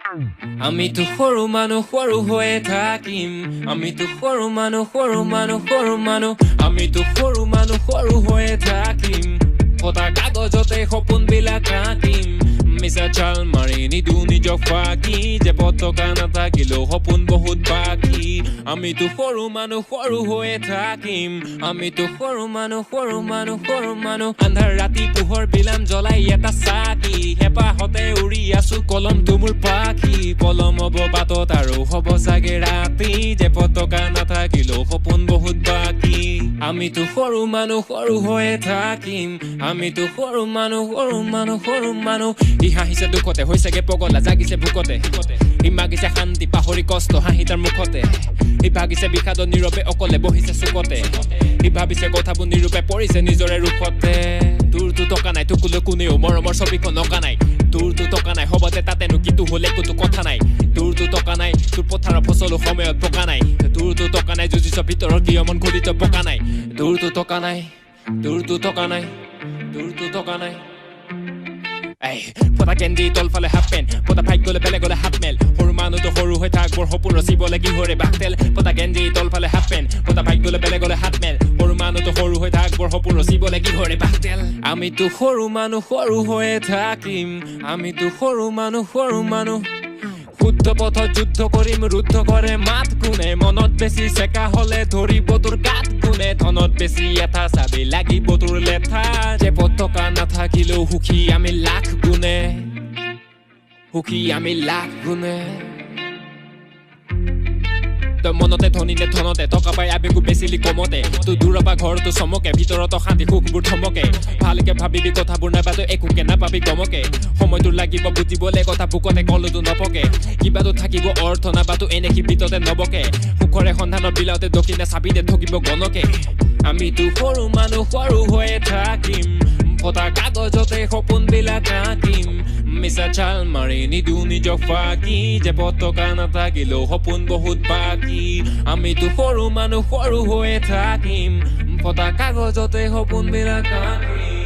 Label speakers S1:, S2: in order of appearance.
S1: আমিতো সৰু মানুহ, সৰু হৈয়ে থাকিম। আমিতো সৰু মানুহ, সৰু মানুহ, সৰু মানুহ। আমিতো সৰু মানুহ, সৰু হৈয়ে থাকিম। ফটা কাগজতে সপোনবিলাক আঁকিম। মিছা চাল মাৰি নিদো নিজক ফাঁকি, জেপত টকা নাথাকিলেও সপোন বহুত বাকী। আমিতো সৰু মানুহ, সৰু হৈয়ে থাকিম। আমিতো সৰু মানুহ, সৰু মানুহ, সৰু মানুহ। আন্ধাৰ ৰাতি পোহৰ বিলাম জ্বলাই এটা চাকি, হেঁপাহতে উৰি আছো কলমটো মোৰ পাখি। পলম হ'ব বাটত আৰু হ'ব চাগে ৰাতি, জেপত টকা নাথাকিলেও সপোন বহুত বাকী। আমিতো সৰু মানুহ, সৰু হৈয়ে থাকিম। আমিতো সৰু মানুহ, সৰু মানুহ, সৰু মানুহ। ই হাঁহিছে দুখতে, হৈছেগে পগলা, জাগিছে ভোকতে। ই মাগিছে শান্তি, পাহৰি কষ্ট, হাঁহি তাৰ মুখতে। ই ভাগিছে বিষাদ, নীৰৱে অকলে বহিছে চুকতে। ই ভাবিছে কথাবোৰ নিৰূপে পৰিছে নিজৰে ৰোষতে। তোৰতো টকা নাই, তোকলৈ কোনেও মৰমৰ ছবিখন অঁকা নাই। তোৰতো টকা নাই, হ'বতে তাতেনো কিটো হ'ল একোতো কথা নাই। তোৰতো টকা নাই, তোৰ পথাৰৰ ফচলো সময়ত পকা নাই। তোৰতো টকা নাই, যুঁজিছ ভিতৰৰ কিয় মন খুলিত পকা নাই। তোৰতো টকা নাই, তোৰতো টকা নাই, তোৰতো টকা নাই। এই ফটা গেঞ্জি তলফালে হাফ পেণ্ট, ফটা ভাইক গ'লে বেলেগলে হাত মেল। সৰু মানুহটো সৰু হৈ থাক, বৰ সপোন ৰচিবলে কিহৰে বাকতেল। ফটা গেঞ্জি তলফালে হাফ পেণ্ট, ফটা ভাইক গ'লে বেলেগলে হাত মেল। সৰু মানুহটো সৰু হৈ থাক, বৰ সপোন ৰচিবলে কিহৰে বাকতেল। আমিতো সৰু মানুহ, সৰু হৈয়ে থাকিম। আমিতো সৰু মানুহ, সৰু মানুহ। শুদ্ধ পথত যুদ্ধ কৰিম, ৰুদ্ধ কৰে মাত কোনে। মনত বেছি চেকা হলে ধৰিব তোৰ গাত কোনে। ধনত বেছি এঠা চাবি লাগিব তোৰ লেঠা। জেপত টকা নাথাকিলেও সুখী আমি লাখ গুণে, সুখী আমি লাখ গুণে। তই মনতে ধনী নে ধনতে, টকা পাই আবেগো বেচিলি কমতে। তোৰ দূৰৰ পৰা ঘৰটো চমকে, ভিতৰত অশান্তি সুখবোৰ থমকে। ভালকে ভাবিবি কথাবোৰ, নাইবা তই একোকে নাপাবি গমকে। সময়টো লাগিব বুজিবলে কথা, বুকতে কলতো নপকে। কিবাটো থাকিব অৰ্থ, নাইবাতো এনে সি ভিতৰতে নবকে। সুখৰে সন্ধানত বিলাওতে দক্ষিণে চাবিতে ঠগিব গণকে। আমিতো সৰু মানুহ, সৰু হৈয়ে থাকিম। ফটা কাগজতে সপোনবিলাক আঁকিম। মিছা চাল মাৰি নিদো নিজক ফাঁকি, জেপত টকা নাথাকিলেও সপোন বহুত বাকী। আমিতো সৰু মানুহ, সৰু হৈয়ে থাকিম। ফটা কাগজতে সপোনবিলাক আঁকিম।